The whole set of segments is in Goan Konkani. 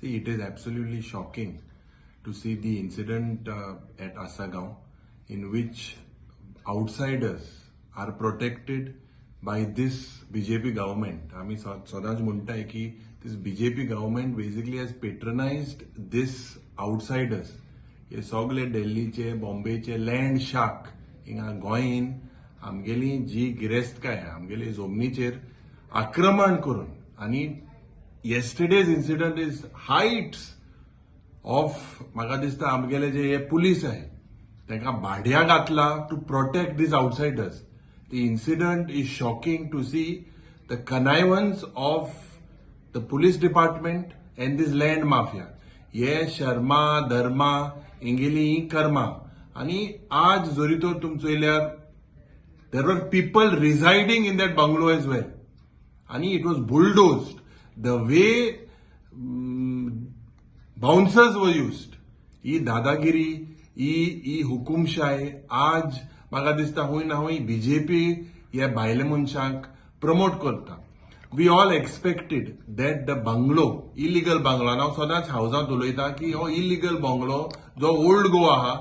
See, it is absolutely shocking to see the incident at Assagao in which outsiders are protected by this BJP government. आमी सदांच म्हणटाय की this BJP government basically has patronized this outsiders. हे सगळे दिल्लीचे, बॉम्बेचे लँड शार्क हिंगा गोंयन आमगेली जी गिरेस्तकाय आमगेली जमनीचेर आक्रमण करून आनी yesterday's incident is heights of, म्हाका दिसता आमगेले जे हे पुलीस आहे तांकां भाड्या घातला to protect these outsiders. The incident is shocking to see the connivance of the police department and this land mafia. हे शर्मा धर्मा हेंगेली ही कर्मा आनी आज जरी तर तुमी चोयल्यार there were people residing in that bungalow as well आणि it was bulldozed. The way bouncers were used, ही दादागिरी, ही ही हुकुमशाय आज म्हाका दिसता हूंय ना हूंय बीजेपी ह्या भायल्या मनशांक प्रमोट करता. We all expected that the bungalow, illegal bungalow, आनी हांव सदांच हावजांत उलयता की हो इलिगल बंगलो जो ओल्ड गोवा आहा,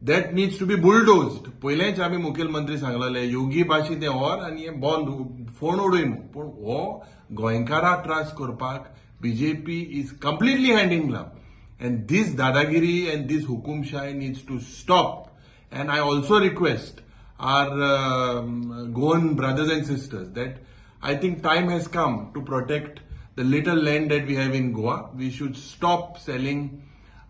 that needs to be bulldozed. पयलेंच आमी मुखेलमंत्री सांगलेले, योगी भाशी तें व्हर आनी हें बंद फोण उडय म्हूण. पूण हो गोंयकाराक त्रास करपाक BJP is completely hand in glove and this दादागिरी and this हुकुमशाय needs to stop. And I also request our Goan brothers and sisters that I think time has come to protect the little land that we have in Goa. We should stop selling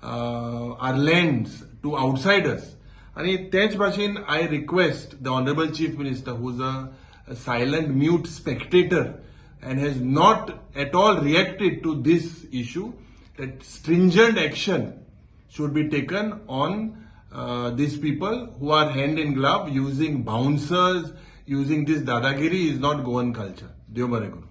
our lands to outsiders. आणि तेच भाशेन I request the honourable Chief Minister, who's a silent mute spectator and has not at all reacted to this issue, that stringent action should be taken on these people who are hand in glove using bouncers, using this dadagiri is not Goan culture. देव बरें करूं.